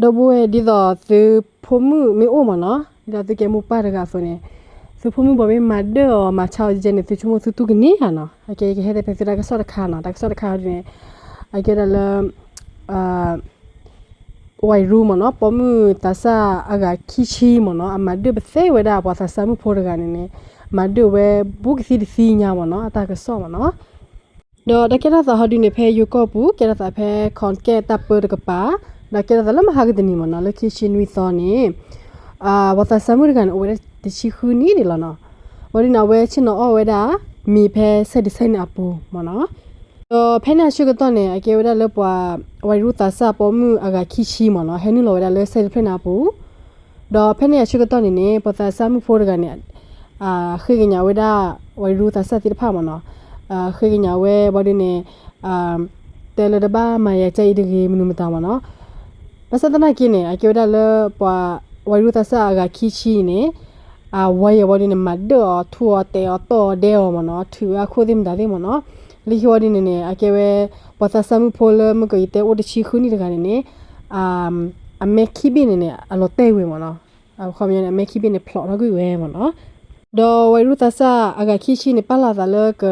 ဒီပုၢ်ဝဲၢ် ဒ်သိးသုဖိမုၣ်မ့ၢ်အိၣ်မ့ၢ်နီၤ, ဒ်သိးသုကဲမိၢ်ပၢ်တဂၤအသိးန့ၣ်, သုဖိမုၣ်ဘၣ်မ့ၢ်မၤဒၢၣ်အီၤ မၤဆါအီၤကဲန့ၣ် သုဆိကမိၣ်သုတူၢ်ကန့ၢ်ဧါနီၤ. အကဲ ယကဟဲတဲဖျါသုတၢ်ကစီၣ်တခါနီၤ, တၢ်ကစီၣ်တခါဒ်န့ၣ်, အကဲဒၣ်လၢ ဝဲရူမ့ၢ်နီၤ, ပိာ်မုၣ်သးစၢ်အဂၤခံဆံမ့ၢ်နီၤ, အမၤဒၢၣ်ပသဲဝဲဒၣ်ပှၤသးစၢ်မုၣ်ဖိတဂၤန့ၣ်န့ၣ်, မၤဒၢၣ်ဝဲဘူးကသံတသံညါမ့ၢ်နီၤ, အတၢ်ကစီၣ်မ့ၢ်နီၤ. ဒီးတၢ်ကဲထီၣ်သးဟီဒုန့ၣ် ဖဲယိၤကီၢ်ပူၤ, ကဲထီၣ်သးဖဲ ခီၣ်ကဲၣ်တၢ်ပၢတကပၤ, ဒီးကဲထီၣ်သးလၢမဟါကတနံၤမ့ၢ်နီၤ, လၢခံဆံနွံသီန့ၣ်, ပှၤသးစၢ်မုၣ်တဂၤန့ၣ် အိၣ်ဝဲဒၣ်တဆံဃုနံၣ်န့ၣ်လီၤနီၤ. ဝံၤဒုန့ၣ် အဝဲဆ့ၣ်နီၤအီၣ်ဝဲဒၣ် မ့ၤဖဲဆဲးဒံးဆဲးန့ၣ်အပူၤမ့ၢ်နီၤ. ဒီးဖဲန့ၣ်အဆၢကတီၢ်န့ၣ် အကဲဝဲဒၣ်လၢပှၤ ဝဲရူသးစၢ်ပိာ်မုၣ်အဂၤခံဆံမ့ၢ်နီၤ, ဟဲနုာ်လီၤဝဲဒၣ်လၢဆဲးဒံးဆဲးန့ၣ်အပူၤ. ဒီးဖဲန့ၣ်အဆၢကတီၢ်န့ၣ်န့ၣ် ပှၤသးစၢ်မုၣ်ဖိတဂၤန့ၣ် ဃ့ကညးဝဲဒၣ် ဝဲရူသးစၢ်သ့ၣ်တဖၣ်မ့ၢ်နီၤ, ဃ့ကညးဝဲဘၣ်ဒုန့ၣ်, တဲလၢတဘၣ်မၤယၤကအံၤတဂ့ၤ မနုၤမတၤမ့ၢ်နီၤ. ဘၣ်ဆၣ်သနာ်က့န့ၣ် အကဲဝဲဒၣ်လၢပှၤ ဝဲရူသးစၢ်အဂၤခံဆံန့ၣ်, ဝဲယဲၢ်ဘၣ်ဒုန့ၣ် မၤဒၢၣ်အီၤ ထူးအီၤ တဲာ်အီၤ တီၢ်အီၤ ဒဲအီၤမ့ၢ်နီၤ, ထုးဝဲအခိၣ်သ့ၣ်မတၤသ့ၣ်မ့ၢ်နီၤ. လၢခံဝံၤဒုန့ၣ်န့ၣ် အကဲဝဲ ပှၤသးစၢ်မုၣ်ဖိလၢမ့ၢ်ကယတဲအိၣ်တဆံဃုနံၣ်တဂၤန့ၣ်န့ၣ်, အမဲခံဘ့ၣ်န့ၣ်န့ၣ် အလီၤတဲာ်ဝဲမ့ၢ်နီၤ. အခီပညီန့ၣ် အမဲခံဘ့ၣ်န့ၣ်ဖျိးထီၣ်ကွံာ်ဝဲမ့ၢ်နီၤ. ဒီးဝဲရူသးစၢ်အဂၤခံဆံန့ၣ် ပာ်လီၤသးလၢက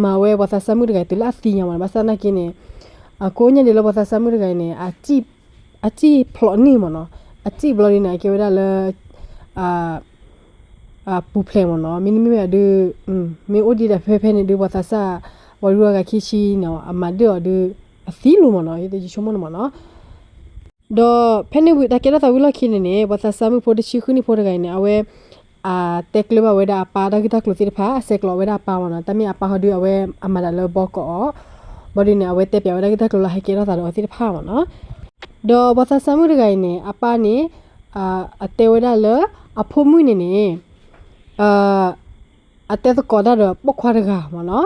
မၤဝဲပှၤသးစၢ်မုၣ်တဂၤတုၤလၢအသံညါမ့ၢ်နီၤ. ဘၣ်ဆၣ်သနာ်က့န့ၣ်, အကိးညါဒ်လၢပှၤသးစၢ်မုၣ်တဂၤအံၤန့ၣ်, အစံၣ်ဖျိးန့ၢ်မ့ၢ်နီၤ. အစံၣ်ဘျီဒ်န့ၣ် အကဲဝဲဒၣ်လၢ ပူၤဖျဲးမ့ၢ်နီၤ. မ့တမ့ၢ်ဝဲဒုး, မ့ၢ်အိၣ်ဒံးဒၣ်ဖဲဖဲန့ၣ်ဒုး ပှၤသးစၢ် ဝဲရူအဂၤခံဆံန့ၣ် အမၤဒၢၣ်အီၤဒုး အသံလီၤမ့ၢ်နီၤ, ယဆိကမိၣ်န့ၣ်မ့ၢ်နီၤ. ဒီးဖဲန့ၣ်ဝံၤ တၢ်ကဲထီၣ်သးဝံၤလီၢ်ခံန့ၣ်န့ၣ် ပှၤသးစၢ်မုၣ်ဖိတဆံဃုနံၣ်ဖိတဂၤအံၤန့ၣ် အဝဲ အတဲကျၢၤဘၣ်ဝဲဒၣ်အပၢ်တၢ်ဂ့ၢ်တၢ်ကျိၤသ့ၣ်တဖၣ်, အဆဲးကျိးဝဲဒၣ်အပၢ်မ့ၢ်နီၤ. တၢ်မ့ၢ်အပၢ်ဟီဒုး အဝဲအမၤတၢ်လၢဘီကီးအီၤ, ဘၣ်ဒုးန့ၣ် အဝဲတဲပၠးဝဲဒၣ်တၢ်ဂ့ၢ်တၢ်ကျိၤလၢဟဲကဲထီၣ်သးဒီးအီၤသ့ၣ်တဖၣ်မ့ၢ်နီၤ. ဒီးပှၤသးစၢ်မုၣ်တဂၤအံၤန့ၣ် အပၢ်န့ၣ် အတဲဝဲဒၣ်လၢ အဖိမုၣ်န့ၣ်န့ၣ် အတဲသကိးတၢ်ဒီးပိာ်ခွါတဂၤမ့ၢ်နီၤ.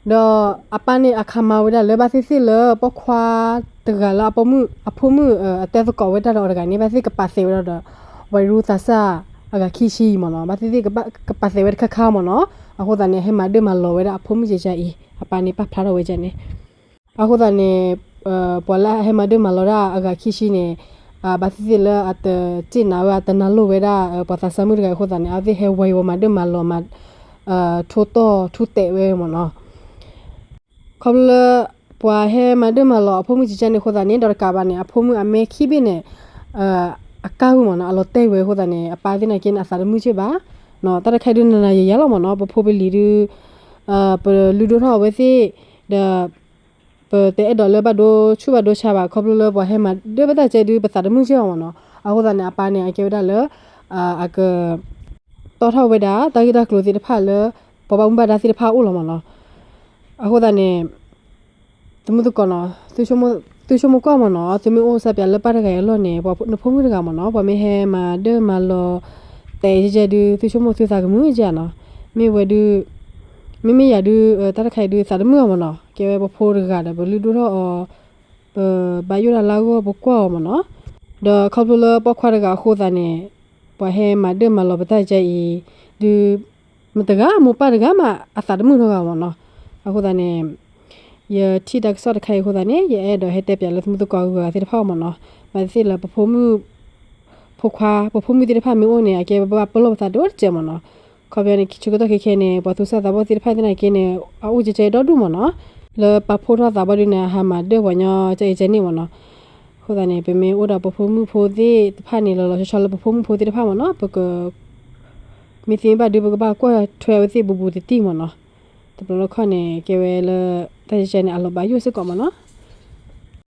ဒီးအပၢ်န့ၣ်အခးမၤဝဲဒၣ်လၢ ဘၣ်သ့ၣ်သ့ၣ်လၢပိာ်ခွါတဂၤလၢအဖိမုၣ် အဖိမုၣ်အတဲသကိးဝဲဒၣ်ဒီးအီၤတဂၤန့ၣ် ဘၣ်သ့ၣ်သ့ၣ်ကပာ်သဲဝဲဒၣ်ဒီး ဝဲရူသးစၢ်အဂၤခံဆံအံၤမ့ၢ်နီၤ. ဘၣ်သ့ၣ်သ့ၣ်ကပာ်သဲဝဲတခါခါမ့ၢ်နီၤ. အဃိသတးန့ၣ် ဟဲမၤဒၢၣ်မၤလီၤဝဲဒၣ်အဖိမုၣ်ကကါအံၤ အပၢ်န့ၣ်ပာ်ဖျါထီၣ်ဝဲဒၣ်န့ၣ် အဃိသတးန့ၣ် ပှၤလၢအဟဲမၤဒၢၣ်မၤလီၤဒၣ်အဂၤခံဆံန့ၣ် ဘၣ်သ့ၣ်သ့ၣ်လၢအတစ့ၣ်နၤဝဲ အတနၢ်လိၣ်ဝဲဒၣ် ပှၤသးစၢ်မုၣ်တဂၤအဃိသတးန့ၣ် အဝဲသ့ၣ်ဟဲဝဲအီၤမၤဒၢၣ်မၤလီၤ ထိၣ်တီၢ်ထူၣ်တဲာ်ဝဲမ့ၢ်နီၤ. ခီဖျိလၢ ပှၤဟဲမၤဒၢၣ်မၤလီၤအဖိမုၣ်ကကါန့ၣ်အဃိသတးန့ၣ် ဒီးတကးဘၣ်န့ၣ် အဖိမုၣ်အမဲခံဘ့ၣ်န့ၣ် အကါဝံၤမ့ၢ်နီၤ အလီၤတဲာ်ဝဲအဃိသတးန့ၣ် အပၢ်သ့ၣ်နာ်က့န့ၣ် အသးတမုာ်က့ဘၣ်. တၢ်တခါဒုးနၤနၤယၤယၤလီၤမ့ၢ်နီၤ ပဖိပလံၤဒုး ပလုၢ်ဒိၣ်ထီၣ်အဝဲသ့ၣ် ဒီး ပတအဲၣ်ဒိးလၢဘၣ်ဒိဆူၣ်ဘၣ်ဒိဆါဘၣ် ခီဖျိလၢပှၤဟဲမၤဒၢၣ်ပတၢ်ကဲဒုး ပသးတမုာ်က့အီၤမ့ၢ်နီၤ. အဃိသတးန့ၣ် အပၢ်န့ၣ် အကဲဝဲဒၣ်လၢ အက တီၣ်ထီၣ်ဝဲဒၣ် တၢ်ဂ့ၢ်တၢ်ကျိၤသ့ၣ်တဖၣ်လၢ ပှၤဘၣ်မူဘၣ်ဒါသ့ၣ်တဖၣ်အအိၣ်လီၤမ့ၢ်နီၤ. အဃိသတးန့ၣ် သုမုၣ်သကိးနီၤ သုဆိကမိၣ်ကွၢ်မ့ၢ်နီၤ သုမ့ၢ်အိၣ်စၢပၠးလၢပၢ်တဂၤအံၤအလီၢ်န့ၣ် ပှၤနဖိမုၣ်တဂၤမ့ၢ်နီၤ ပှၤမ့ၢ်ဟဲမၤဒၢၣ်မၤလီၤ တဲာ်ကဲကဲဒုး သုဆိကမိၣ်သုသးကမုာ်က့နီၤ. မ့ၢ်ဝဲဒုး မ့မ့ၢ်ယၤဒုး တၢ်တခါအံၤဒုး သးတမုာ်အီၤမ့ၢ်နီၤ ကဲဝဲပဖိတဂၤဒီး ပလုၢ်ဒိၣ်ထီၣ်အီၤ ပဘၣ်ယိၣ်တၢ်လၢအဂီၢ်ပကွၢ်အီၤမ့ၢ်နီၤ. ဒီးခီဖျိလၢပိာ်ခွါတဂၤအဃိသတးန့ၣ် ပှၤဟဲမၤဒၢၣ်မၤလီၤပတၢ်ကဲအံၤ ဒုး မတၤတဂၤ မိၢ်ပၢ်တဂၤမး အသးတမုာ်ထီၣ်ဂၤမ့ၢ်နီၤ. အဃိသတးန့ၣ် ယထံၣ်တၢ်ကစီၣ်တခါအံၤအဃိသတးန့ၣ် ယအဲၣ်ဒိးဟဲတဲပၠးလၢသုမုၣ်သကိးအဂၤသ့ၣ်တဖၣ်မ့ၢ်နီၤ. ဘၣ်သ့ၣ်သ့ၣ်လၢပဖိမုၣ် ဖိခွါ ပဖိမုၣ်သ့ၣ်တဖၣ်မ့ၢ်အိၣ်န့ၣ် အကဲပဘၣ်ပလီၢ်ပသးဒိၣ်တစဲးမ့ၢ်နီၤ. ခီပညီန့ၣ် ဆၢကတီၢ်ခဲခဲန့ၣ် ပှၤသူၣ်စၢ်သးဘီၣ်သ့ၣ်တဖၣ်သ့ၣ်နာ်က့န့ၣ် အအိၣ်ကဲကဲဒီဒူၣ်မ့ၢ်နီၤ. လၢပာ်ဖှိၣ်ထီၣ်သးဘီဒုးန့ၣ် အဟးမၤဒၢၣ်ပှၤညီကဲအံၤကဲန့ၣ်မ့ၢ်နီၤ. အဃိသတးန့ၣ် ပမ့ၢ်အိၣ်ဒီးပဖိမုၣ်ဖိသ့ၣ်တဖၣ်န့ၣ် လီၤလီၤဆီဆီလၢပဖိမုၣ်ဖိသ့ၣ်တဖၣ်မ့ၢ်နီၤ ပက မ့ၢ်သ့မ့ၢ်ဘၣ်ဒုး ပကဘၣ်ကွၢ်ထွဲအဝဲသ့ၣ်ဘူးဘူးတံၢ်တံၢ်မ့ၢ်နီၤ. တဘျီလၢခီၣ်န့ၣ် ကဲဝဲလၢ တၢ်ကဲကဲန့ၣ် အလီၤဘၣ်ယိၣ်စ့ၢ်ကီးမ့ၢ်နီၤ.